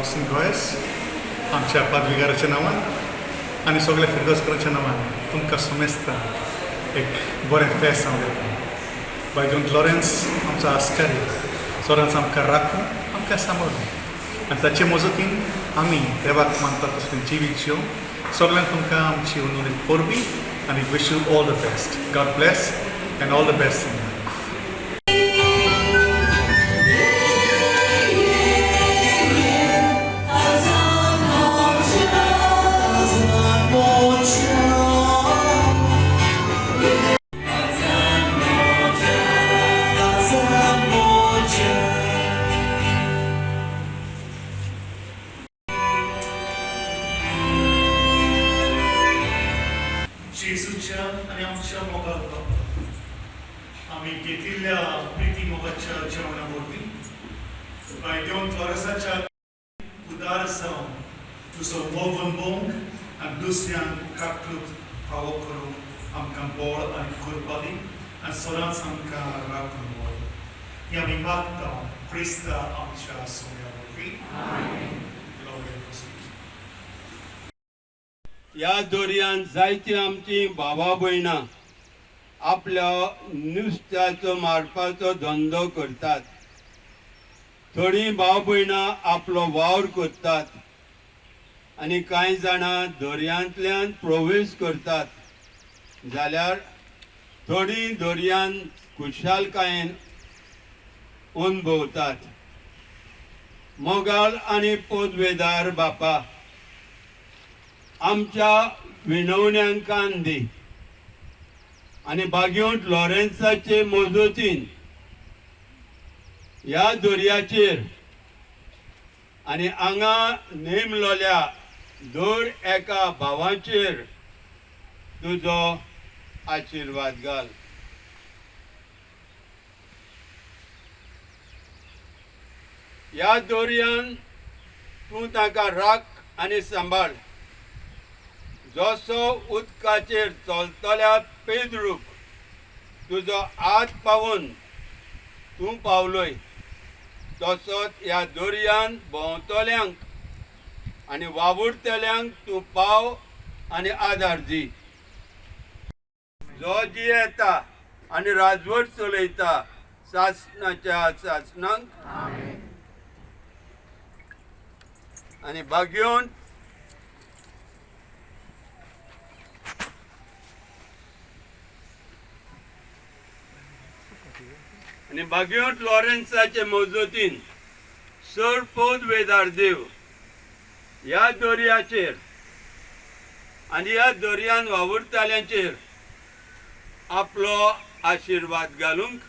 लॉरेन्सन गोयस आमच्या पादविगाराच्या नांवान आनी सगळ्या फिरगोजकारांच्या नांवान तुमकां समेस्ता एक बरें फेस्त हांव दिता. बायगून लॉरेन्स आमचो आस्कारी सदांच आमकां राखूं, आमकां सांबाळूं आनी ताचे मजतीन आमी देवाक मानता तसलें जिवीत जिवन सगळ्यांक तुमकां आमची उनोनीत परबी आनी wish you all the best. God bless and all the best in life. जेजूच्या आनी आमच्या मोगाक बापा आमी घेतिल्ल्या प्रिती मोगाच्या जेवणा वरवीं बाय देवन फ्लॉरेसाच्या उदार जावन तुजो मोग अनुभवंक आनी दुसऱ्यांक काकलूत फावो करूंक आमकां बळ आनी कृपा दी आनी सदांच आमकां राखून व्हर. हें आमी मागता क्रिस्ता आमच्या सोम्या वरवीं. ह्या दर्यान जायतीं आमचीं भावा भयणां आपल्या नुस्त्याचो मारपाचो धंदो करतात. थोडीं भाव भयणां आपलो वावर करतात आनी कांय जाणां दर्यांतल्यान प्रवेश करतात, जाल्यार थोडीं दर्यान खुशालकायेन अनुभवतात. मोगाळ आनी पदवेदार बापा, आमच्या विनवण्यांक कान दी आनी बागेवंत लॉरेन्साचे मजतीन ह्या दर्याचेर आनी हांगा नेमलोल्या दर एका भावाचेर तुजो आशिर्वाद घाल. ह्या दर्यान तूं ताका राख आनी सांबाळ. जसो उदकाचेर चलतल्या पेद्रूक तुजो हात पावून तूं पावलोय, तसोच ह्या दर्यान भोंवतल्यांक आनी वावुरतल्यांक तूं पाव आनी आदार दी. जो जियेता आनी राजवट चलयता सासणाच्या सासणांक. आनी बागेवन आनी बागेवंत लॉरेन्साचे मजतीन सर पदवेदार देव ह्या दर्याचेर आनी ह्या दर्यान वावुरताल्यांचेर आपलो आशिर्वाद घालूंक.